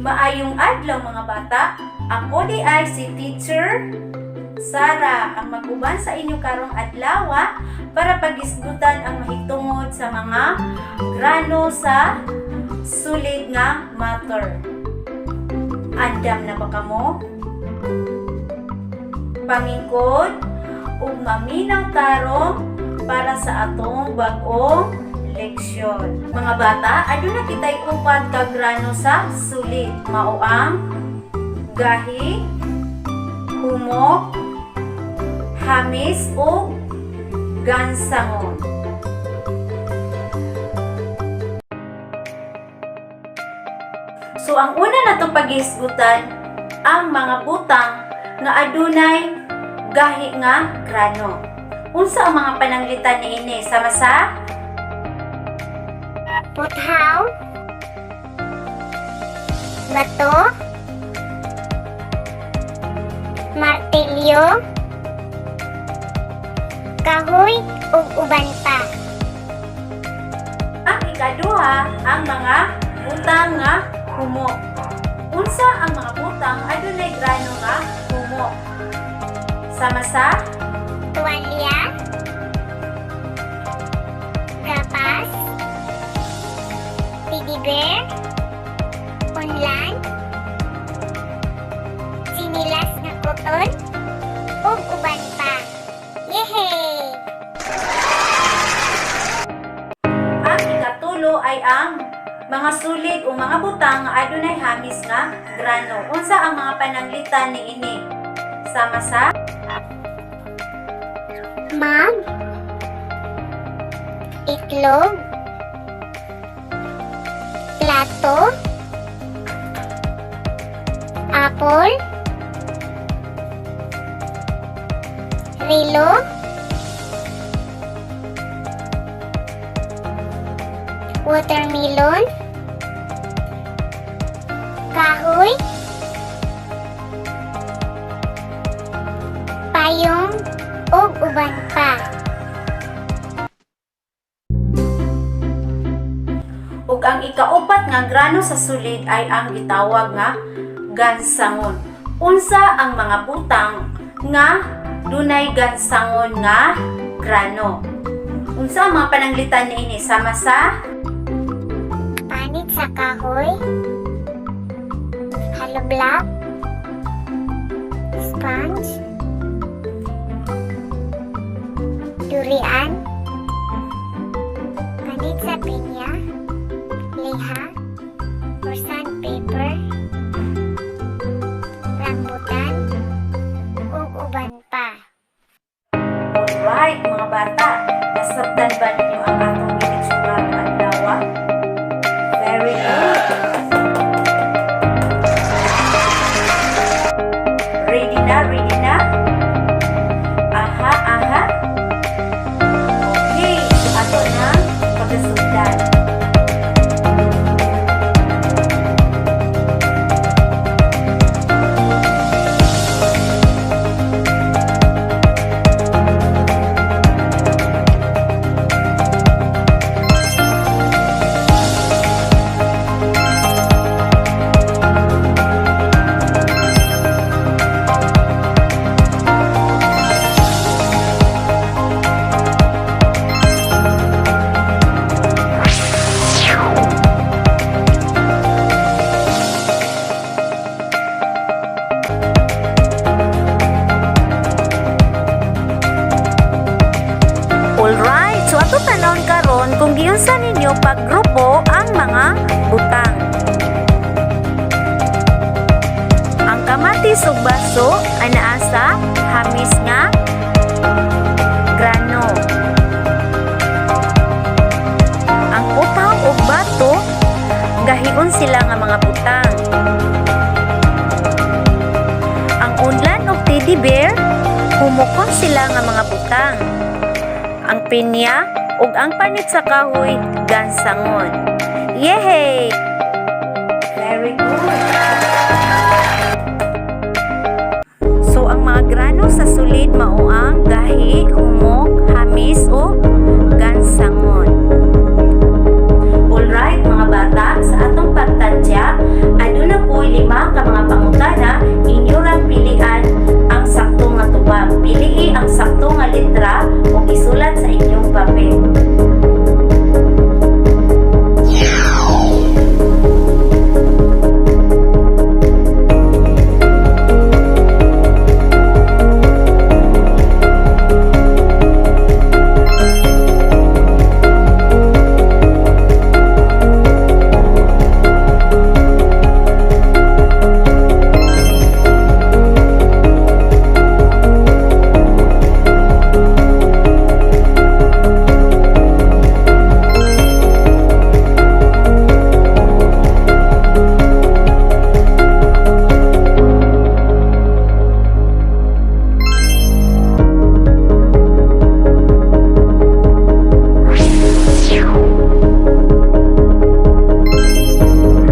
Maayong adlaw, mga bata. Ako diay si Teacher Sara ang mag-uban sa inyo karong adlaw para pagisgutan ang mahitungod sa mga grano sa solid nga matter. Andam na ba kamo? Pamingkod ug maminaw tarong para sa atong bag-ong leksyon. Mga bata, aduna kita'y upat ka grano sa solid. Mao ang gahi, humok, hamis ug gansangon. So ang una natong paghisgutan, ang mga butang nga adunay gahi nga grano. Unsa ang mga pananglitan niini? Sama sa Puthaw, bato, martilyo, kahoy, ug uban pa. Ang ikaduha, ang mga butang nga humok. Unsa ang mga butang adunay grano nga humok? Sama sa Tuwalya, gapas, teddy bear, unlan, sinilas nga kuton, ug uban pa. Yehey! Ang ikatulo ay ang mga solid o mga butang nga adunay hamis nga grano. Unsa ang mga pananglitan niini? Sama sa Mug, itlog, plato, apple, relo, watermelon, kahoy, payong, ug uban pa. Ug ang ikaupat nga grano sa solid ay ang gitawag nga gansangon. Unsa ang mga butang nga dunay gansangon nga grano? Unsa ang mga pananglitan niini? Sama sa Panit sa kahoy, hollow block, sponge, durian, panit sa pinya, liha, or sandpaper, rambutan, ug uban pa. Alright, mga bata, nasabtan ba ninyo ang atong gileksyon karong adlaw? Very good! Ready na? Ready na? Aha, aha. Okay, so ato na pagkasundan. Alright, so ato tanawon karon kung giunsa ninyo paggrupo ang mga butang. Ang kamatis ug baso anaa sa hamis nga grano. Ang puthaw ug bato, gahion sila nga mga butang. Ang unlan ug teddy bear, humokon sila nga mga butang. Ang pinya ug ang panit sa kahoy, gansangon. Yehey! Very good! So ang mga grano sa solid mao ang gahi, humok, hamis ug gansangon. Alright, mga bata, sa atong pagtantya, aduna. pangutana, inyo rang pilian ang sakto nga tubag. Pilii ang sakto nga letra ug isulat sa inyong papel.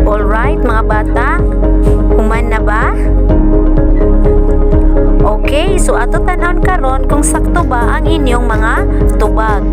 Alright, mga bata, human na ba? Okay, so ato tan-awon karon kung sakto ba ang inyong mga tubag.